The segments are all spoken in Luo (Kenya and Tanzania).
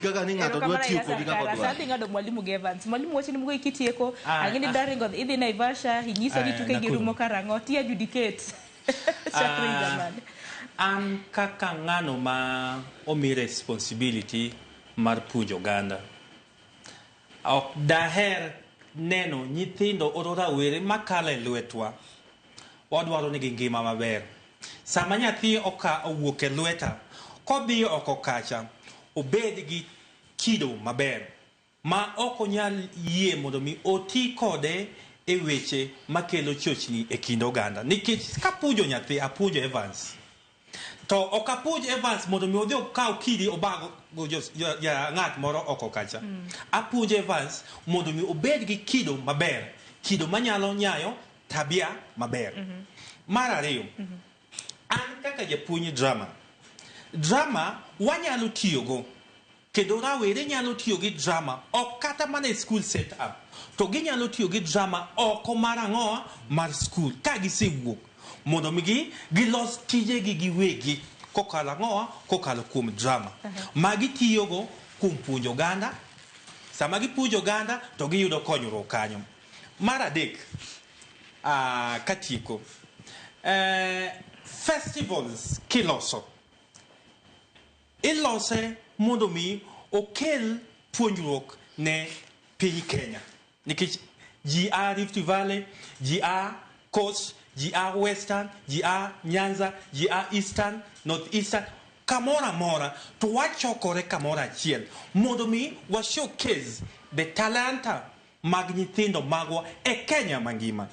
Kaka ni ng'ato dwa tiyo kodi kaka odwaro. Adhi ng'ado mwalimu gi Evans. Mwalimu wacho ni mugo kitieko, Ah, ang'e ni ah. daringo idhi Naivasha, inyisa ni Ah, tuke gi Nakuru. rumo karang'o, ti adjudicate. Chakre higa Ah, mane? An kaka ng'ano ma omi responsibility mar puonjo oganda, ok daher neno nyithindo oro rawere makalo e lwetwa. Wadwaro ni gi ngima maber. Sama nyathi oka owuok e lweta, kodhi oko kacha, obed gi kido maber ma ok onyal yie mondo mi oti kode e weche makelo chochni e kind oganda. Nikech kapuonjo nyathi, apuonjo Evans. To ok apuonj Evans mondo mi odhi okaw kidi obag go ng'at moro oko kacha. Apuonjo Evans mondo mi obed gi kido maber, kido manyalo nyayo tabia maber. Mar ariyo, an kaka japuonj drama, drama wanyalo tiyogo kendo rawere nyalo tiyo gi drama ok kata mana e school set up to ginyalo tiyo gi drama oko mar ang'owa mar school ka gisewuok mondo mi gi gilos tijegi giwegi kokalo ang'owa kokalo kuom drama ma gitiyogo kuom puonjo oganda. Sama gipuonjo oganda to giyudo konyruok kanyo. Mar adek, katieko, festivals kiloso, ilose mondo mi okel puonjruok ne piny Kenya. Nikech ji a Rift Valley, ji a Coast, ji a Western, ji a Nyanza, ji a Eastern, North Eastern, kamoro amora to wachokore kamoro achiel mondo mi wa showcase the talanta mag nyithindo magwa e Kenya mangima.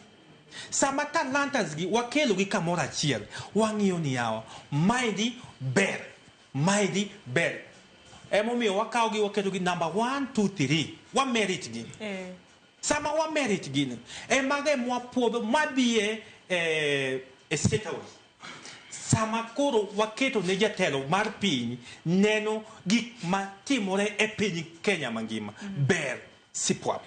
Sama talantas gi wakelo gi kamoro achiel, wang'iyo ni yawa, maendi ber, maendi ber. Emomiyo wakawo gi waketo gi number 1, 2, 3, wa merit gi. Sama wa merit gi ni, e mago ema wapuodho madhi e State House. Sama koro waketo ne jatelo mar piny neno gik matimore e piny Kenya mangima, ber sipwap.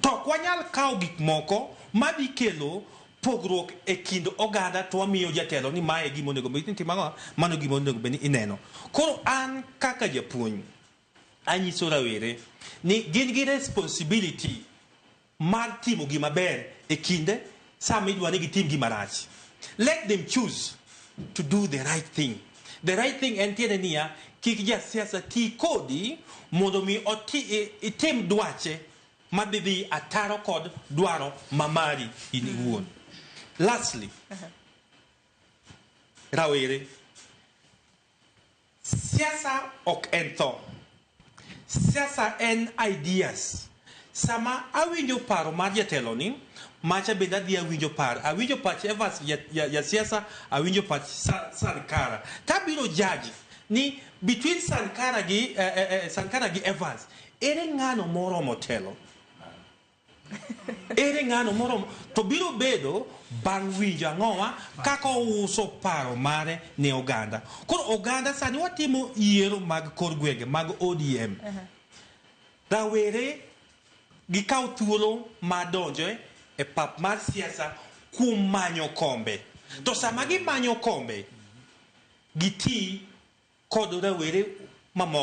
To ok wanyal kawo gik moko madhi kelo pogruok e kind oganda to wamiyo jatelo ni mae gima onego bed ni itimo ang'o, mano gima onego bed ni ineno. Koro an kaka japuonj anyiso rawere ni gin gi responsibility mar timo gima ber e kinde sama idwa ni gitim gima rach. Let them choose to do the right thing. The right thing en tiende niya, kik jasiasa ti kodi mondo mi oti, itim dwache madhi dhi ataro kod dwaro mamari in iwuon. Lastly, rawere, siasa ok en tho. Siasa en ideas. Sama awinjo paro mar jatelo ni, macha bende adhi awinjo paro. Awinjo pach Evans ja siasa, awinjo pach Sankara. Tabiro judge ni between Sankara gi Evans, ere ng'ano moromo telo? Ere ng'ano moromo? To biro bedo bang' winjo ang'owa kaka ouso paro mare ne oganda. Koro oganda sani watimo yiero mag kor gwenge mag ODM. Rawere gikaw thuolo mar donjo e pap mar siasa kuom manyo kombe. To sama gimanyo kombe, giti kod rawere mamoko.